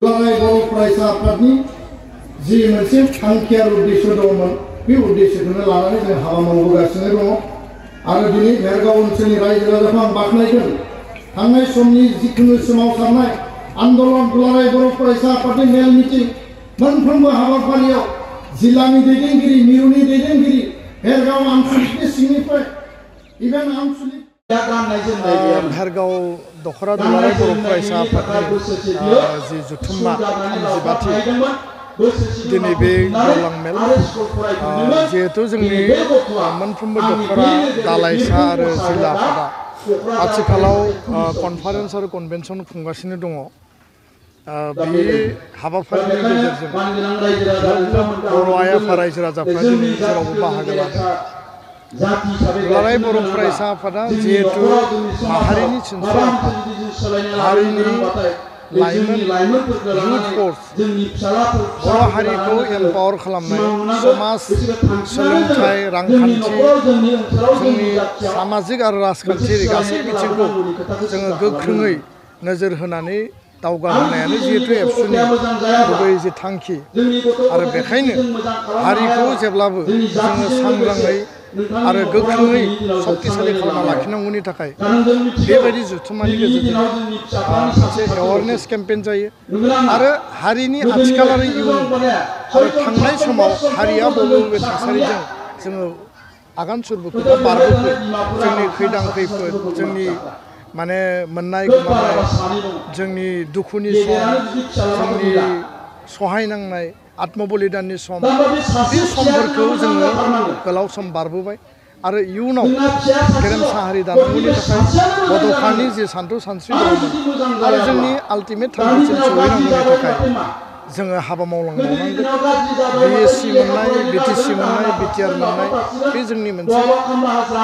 बर' फरायसा आफादनि जि मोनसे थांखि आरो उद्देश्य दंमोन बे उद्देश्यखौनो लानानै जों हाबा मावबोगासिनो दङ आरो दिनै भेरगाव ओनसोलनि रायजो राजाखौ आं बाख्नायगोन थांनाय समनि जिखुनु सोमावसारनाय आन्दलन दुलाराय बर' फरायसा आफादनि मेल मिटिं मोनफ्रोमबो हाबाफारियाव जिल्लानि दैदेनगिरि मिरुनि दैदेनगिरि भेरगाव आनसलिकनि सिंनिफ्राय इभेन आनसलिक भेरगाव दखरा दुलाराय बर' फरायसा आफादनि जि जुथुम्मा 35थि दिनै बे गेवलां मेल जिहेतु जोंनि मोनफ्रोमबो दखरा दालाइसा आरो जिल्ला आफादा आथिखालाव कनफारेन्स आरो कनभेनसन खुंगासिनो दङ बे हाबाफारिनि गेजेरजों बर' आइ आफा रायजो राजाफ्रा दिनै जेरावबो बाहागो लादों दुलाराय बर' फरायसा आफादा जिहेतु माहारिनि सिनस्रि आफाद हारिनि लाइमोन युथ फर्स बर' हारिखौ एम्पावार खालामनाय समाज सोलोंथाइ रांखान्थि जोंनि सामाजिक आरो राजखान्थियारि गासै बिथिंखौ जोङो गोख्रोङै नोजोर होनानै दावगाहोनायानो जिहेतु एबसुनि गुबै जि थांखि आरो बेखायनो हारिखौ जेब्लाबो जोङो सांग्राङै आरो गोख्रोङै सक्तिशालि खालामना लाखिनांगौनि थाखाय बेबायदि जुथुम्मानि गेजेरजों मोनसे एवारनेस केम्पेइन जायो आरो हारिनि आथिखाल आरो इयुन आरो थांनाय समाव हारिया बबे बबे थासारिजों जोङो आगान सुरबोखो बा बारबोखो जोंनि खैदां खैफोद जोंनि माने मोननाय गोमानाय जोंनि दुखुनि सम जोंनि सहायनांनाय आत्मबलिदाननि सम बे समफोरखौ जोङो गोलाव सम बारबोबाय आरो इयुनाव गेरेमसा हारि दानांगौनि थाखाय बड'फानि जि सानथौ सानस्रि दङमोन आरो जोंनि आल्टिमेट थांखिसिम सौहैनांगौनि थाखाय जोङो हाबा मावलांबावनांगोन BSc मोननाय BTC मोननाय BTR मोननाय बे जोंनि मोनसे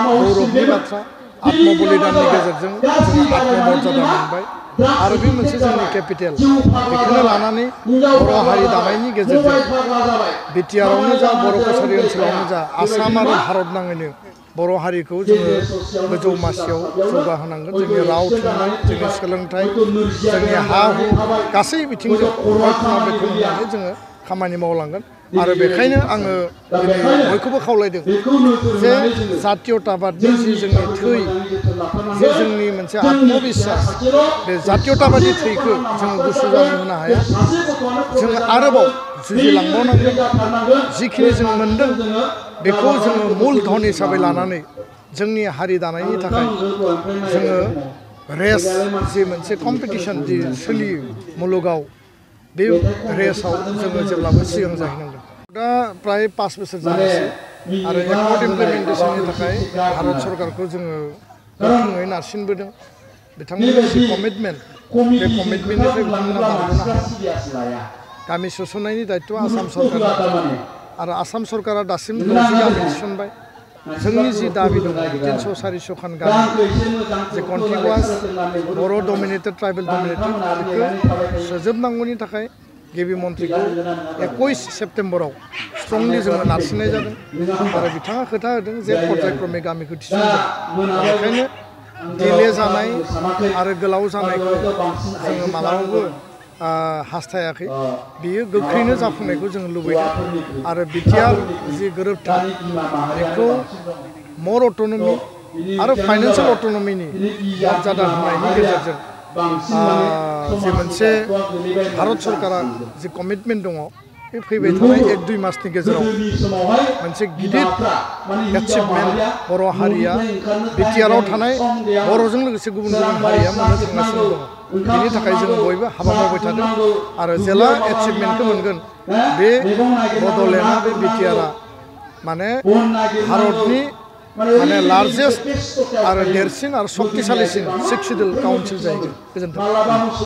गौरबनि बाथ्रा आत्मबलिदाननि गेजेरजों जोङो आत्ममर्यादा मोनबाय आरो बे मोनसे जोंनि केपिटेल बेखौनो लानानै बर' हारि दानायनि गेजेरजों बिटिआरआवनो जा बर' कसारि ओनसोलावनो जा आसाम आरो भारत नाङैनो बर' हारिखौ जोङो गोजौ मासियाव जौगाहोनांगोन जोंनि राव थुनलाइ जोंनि सोलोंथाइ जोंनि हा हु गासै बिथिंजों बेखौ होनानै जोङो खामानि मावलांगोन आरो बेखायनो आङो दिनै बयखौबो खावलायदों जे जातीयताबादनि जि जोंनि थै जे जोंनि मोनसे आत्मबिश्वास बे जातीयताबादि थैखौ जोङो गुसु जानो होनो हाया जोङो आरोबाव जुजिलांबावनांगोन जिखिनि जों मोन्दों बेखौ जोङो मुल धन हिसाबै लानानै जोंनि हारि दानायनि थाखाय जोङो रेस जि मोनसे कम्पिटिसन जि सोलियो मुलुगाव बे रेसाव जोङो जेब्लाबो सिगां जाहैनांगोन दा प्राय 5 बोसोर जानोसै आरो एकर्ड इमप्लिमेन्टेसननि थाखाय भारत सरकारखौ जोङो गोख्रोङै नारसिनबोदों बिथांमोननि जि कमिटमेन्ट बे कमिटमेन्टनिफ्राय बिथांमोना बारग'नो हाया गामि सोसननायनि दायित्वआ आसाम सरकारनि आरो आसाम सरकारा दासिमबो 60 गामि थिसनबाय जोंनि जि दाबि दङ 300-400 खान गामि जे कन्टिगुवास बर' डमिनेटेड ट्राइबेल डमिनेटेड बेखौ सोजोबनांगौनि थाखाय गिबि मन्थ्रिखौ 21 सेप्तेम्बराव स्ट्रंलि जोङो नारसिननाय जादों आरो बिथाङा खोथा होदों जे पर्यायक्रमे गामिखौ थिसनगोन बेखायनो दिले जानाय आरो गोलाव जानायखौ जोङो मालाबाबो हास्थायाखै बियो गोख्रैनो जाफुंनायखौ जों लुबैदों आरो बिटिआर जि गोरोबथा बेखौ मर अट'नमि आरो फाइनान्सियेल अट'नमिनि मर्यादा होनायनि गेजेरजों जि मोनसे भारत सरकारा जि कमिटमेन्ट दङ बे फैबाय थानाय 1-2 मासनि गेजेराव मोनसे गिदिर एचिभमेन्ट बर' हारिया बिटिआरआव थानाय बर'जों लोगोसे गुबुन गुबुन हारिया मोननो थांगासिनो दङ बेनि थाखाय जों बयबो हाबा मावबाय थादों आरो जेला एचिभमेन्टखौ मोनगोन बे बड'लेण्डआ बे बिटिआरआ माने भारतनि माने लार्जेस्ट आरो देरसिन आरो सक्तिशालिसिन 6 सिडुल काउन्सिल जाहैगोन गोजोन्थों।